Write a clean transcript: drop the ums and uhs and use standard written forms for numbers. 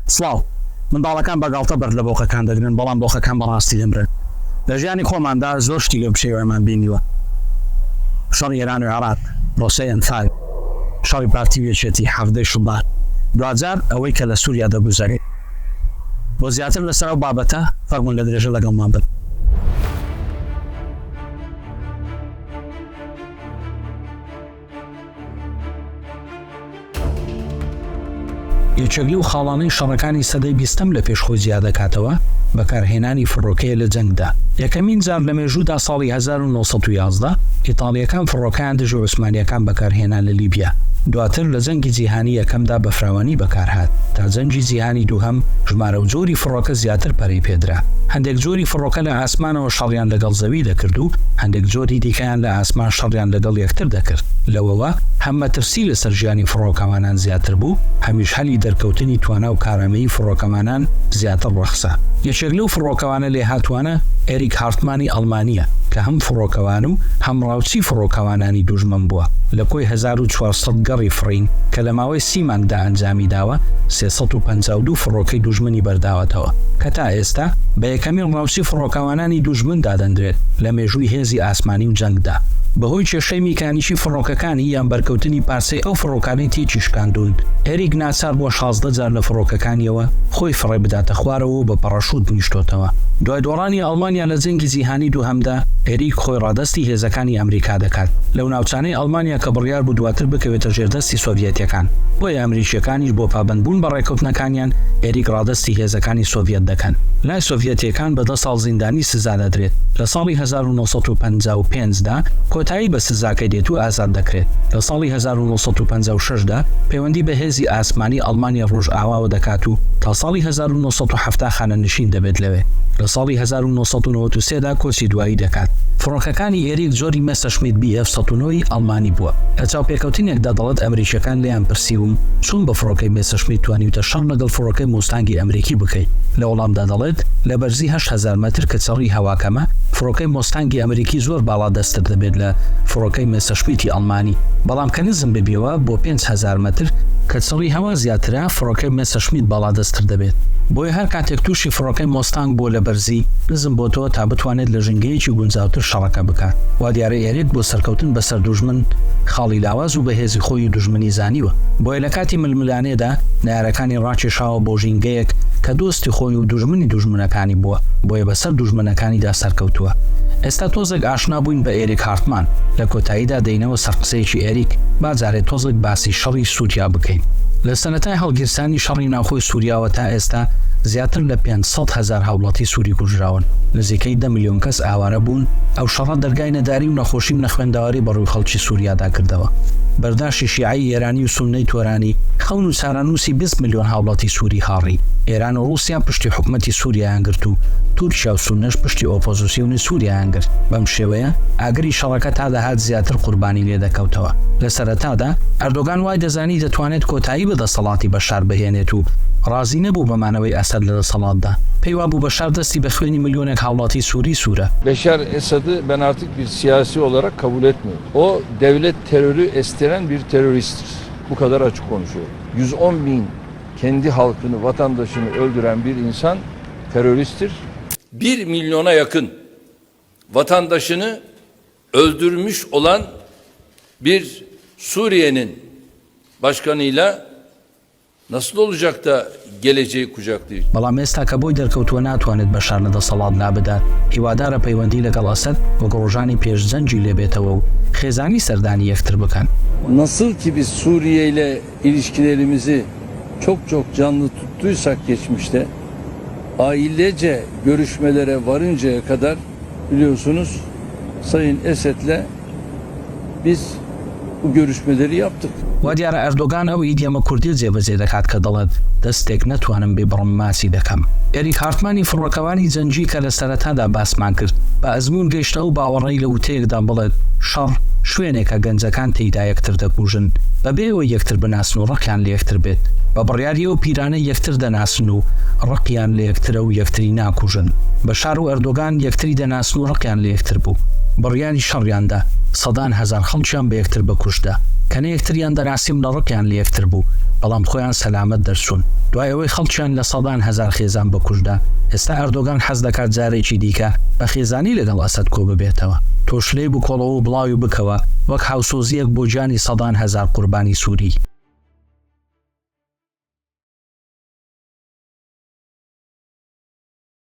سڵاو. منداڵەکان بە گاڵتە بەرد لە بۆقەکان دەگرن، بەڵام بۆقەکان بە ڕاستی دەمرن. لە ژیانی خۆماندا زۆر شتی لەم شێوەیەمان بینیوە. شەڕی ئێران و عێراق، پرۆسەی ئەنفال، شەڕی پارتی و یەکێتی، حەڤدەی شوبات، دواجار ئەوەی کە لە سوریا دەگوزەرێ. بۆ زیاتر لەسەر ئەو بابەتە فەرموون لە درێژە لەگەڵمان بن. یەکێک لەو خاڵانەی شەڕەکانی سەدەی بیستەم لە پێش خۆی جیا دەکاتەوە، بەکارهێنانی فڕۆکەیە لە جەنگدا. یەکەمین جار لە مێژوودا ساڵی 1911 ئیتاڵییەکان فڕۆکەیان دژی عوسمانییەکان بەکارهێنا لە لیبیا. دواتر لە جەنگی جیهانی یەکەمدا بە فراوانی بەکارهات. تا جەنگی جیهانی دووهەم ژمارە و جۆری فڕۆکە زیاتر پەرەی پێدرا. هەندێک جۆری فڕۆکە لە ئاسمانەوە شەڕیان لەگەڵ زەوی دەکرد و هەندێک جۆری دیکەیان لە ئاسمان شەڕیان لەگەڵ یەکتر دەکرد. لەوەوە هەم مەترسی لەسەر ژیانی فڕۆکەوانان زیاتر بوو، هەمیش هەلی دەرکەوتنی توانا و کارامەیی فڕۆکەوانان زیاتر ڕەخسا. یەکێک لەو فڕۆکەوانە لێهاتووانە ئێریک هارتمانی ئەڵمانییە کە هەم فڕۆکەوان و هەم ڕاوچی فڕۆکەوانانی دوژمن بووە. لە کۆی 1400 گەڕی فڕین کە لە ماوەی سی مانگدا ئەنجامی داوە، 352 فڕۆکەی دوژمنی بەرداوەتەوە کە تا ئێستا بە یەکەمین ڕاوچی فڕۆکەوانانی دوژمن دادەنرێت لە مێژووی هێزی ئاسمانی و جەنگدا. بەهۆی کێشەی میکانیکی فڕۆکەکانی یان بەرکەوتنی پارچەی ئەو فڕۆکانەی تێکی شکاندوون، ئێریک ناچار بووە 16 جار لە فڕۆکەکانیەوە خۆی فڕێ بداتە خوارەوە و بە پەڕەشووت نیشتۆتەوە. دوای دۆڕانی ئەڵمانیا لە جەنگی جیهانی دووهەمدا، ئێریک خۆی ڕادەستی هێزەکانی ئەمریکا دەکات لەو ناوچانەی ئەڵمانیا کە بڕیار بوو دواتر بکەوێتە ژێردەستی سۆڤیەتیەکان، بۆیە ئەمریکیەکانیش بۆ پابەندبوون بە ڕێککەوتنەکانیان ئێریک ڕادەستی هێزەکانی سۆڤیەت دەکەن. لای سۆڤیەتیەکان بە دە ساڵ زیندانی سزا دەدرێت. لە ساڵی 1955 دا کۆتایی بە سزاکەی دێت و ئازاد دەکرێت. لە ساڵی 1956 دا پەیوەندی بە هێزی ئاسمانی ئەڵمانیای ڕۆژئاواوە دەکات و تا ساڵی 1970 خانەنشین دەبێت لەوێ. لە ساڵی 1993 دا کۆچی دوایی دەکات. فڕۆکەکانی ئێریک جۆری مێسەرشمیت بی ئێف 109 ی ئەڵمانی بووە. لە چاوپێکەوتنێکدا دەڵێت ئەمریکیەکان لێیان پرسیوم چۆن بە فڕۆکەی مێسەرشمیت توانیوتە شەڕ لەگەڵ فڕۆکەی مۆستانگی ئەمریکی بکەیت؟ لە وەڵامدا دەڵێت لە بەرزی 8000 مەتر کە چڕی هەوا کەمە، فڕۆکەی مۆستانگی ئەمریکی زۆر باڵادەستتر دەبێت لە فڕۆکەی مێسەرشمیتی ئەڵمانی، بەڵام کە نزم ببیەوە بۆ 5000 مەتر، کە چڕی هەوا زیاترە، فڕۆکەی مێسەرشمیت باڵادەستتر دەبێت. بۆیە هەر کاتێک تووشی فڕۆکەی مۆستانگ بووە لە بەرزی نزم بۆتەوە تا بتوانێت لە ژینگەیەکی گونجاوتر شەڕەکە بکات. وا دیارە ئێریک بۆ سەرکەوتن بەسەر دوژمن، خاڵی لاواز و بەهێزی خۆی و دوژمنی زانیوە. بۆیە لە کاتی ململانێدا نەیارەکانی ڕاکێشاوە بۆ ژینگەیەک کە دۆستی خۆی و دوژمنی دوژمنەکانی بووە، بۆیە بەسەر دوژمنەکانیدا سەرکەوتووە. ئێستا تۆزێک ئاشنا بووین بە ئێریک هارتمان، لە کۆتاییدا دێینەوە سەر قسەیەکی ئێریک، با جارێ تۆزێک باسی شەڕی سووریا بکەین. لە سەرەتای هەڵگیرسانی شەڕی ناوخۆی سووریاوە تا ئێستا زیاتر لە 500 هەزار هاوڵاتی سووری کوژراون، نزیکەی دە ملیۆن کەس ئاوارە بوون، ئەو شەڕە دەرگای نەداری و نەخۆشی و نەخوێندەواری بەڕووی خەڵکی سووریادا کردەوە. بەرداشی شیعەی ئێرانی و سوننەی تۆرانی خەون و چارەنووسی 20 ملیۆن هاوڵاتی سووری هاڕی. ئێران و ڕووسیا پشتی حکومەتی سووریایان گرت و تورکیا و سوننەش پشتی ئۆپۆزسیۆنی سووریایان گرت. بەم شێوەیە ئاگری شەڕەکە تا دەهات زیاتر قوربانی لێ دەکەوتەوە. لە سەرەتادا ئەردۆگان وای دەزانی دەتوانێت کۆتایی بە دەسەڵاتی بەشار بهێنێت و ڕازی نەبوو بە مانەوەی ئەسەد لە دەسەڵاتدا. پێی وابوو بەشار دەستی بە خوێنی ملیۆنێک هاوڵاتی سووری سوورە. Beşar Esad'ı ben artık bir siyasi olarak kabul etmiyorum. O devlet terörü estiren bir teröristtir. Bu kadar açık konuşuyorum. 110 bin kendi halkını, vatandaşını öldüren bir insan teröristtir. 1 milyona yakın vatandaşını öldürmüş olan bir Suriye'nin başkanıyla nasıl olacak da geleceği kucaklayacak? بەڵام ئێستا کە بۆی دەرکەوتووە ناتوانێت بەشار لە دەسەڵات لابدات، هیوادارە پەیوەندی لەگەڵ ئەسەد وەک ڕۆژانی پێش جەنگی لێ بێتەوە و خێزانی سەردانی یەکتر بکەن. Nasıl ki biz Suriye ile ilişkilerimizi çok çok canlı tuttuysak geçmişte, ailece görüşmelere varıncaya kadar biliyorsunuz Sayın Esed'le biz bu görüşmeleri yaptık. وا دیارە ئەردۆگان ئەو ئیدیەمە کوردیە جێبەجێ دەکات کە دەڵێت دەستێک نەتوانم بیبڕم ماچی دەکەم. ئێریک هارتمانی فڕۆکەوانی جەنگی کە لە سەرەتادا باسمان کرد بە ئەزموون گەیشتە ئەو باوەڕەی لە وتەیەکدا بڵێت شەڕ شوێنێکە گەنجەکان تێیدا یەکتر دەکوژن بەبێ ئەوەی یەکتر بناسن و ڕقیان لە یەکتر بێت. بە بڕیاری ئەو پیرانەی یەکتر دەناسن و ڕقیان لە یەکترە و یەکتری ناکوژن. بەشار و ئەردۆگان یەکتری دەناسن و ڕقیان لە یەکتر بوو. بڕیاری شەڕیان دا. سەدان هەزار خەڵکیان بە یەکتر بە کوشت دا. کە نە یەکتریان دەناسیم نە ڕقیان لە یەکتر بوو. بەڵام خۆیان سەلامەت دەرچوون دوای ئەوەی خەڵکیان لە سەدان هەزار خێزان بەکوشتدا، ئێستا ئەردۆگان حەز دەکات جارێکی دیکە بە خێزانی لەگەڵ ئەسەد کۆببێتەوە. تۆش لێی بکۆڵەوە و بڵاوی بکەوە وەک هاوسۆزییەک بۆ گیانی سەدان هەزار قوربانی سوری.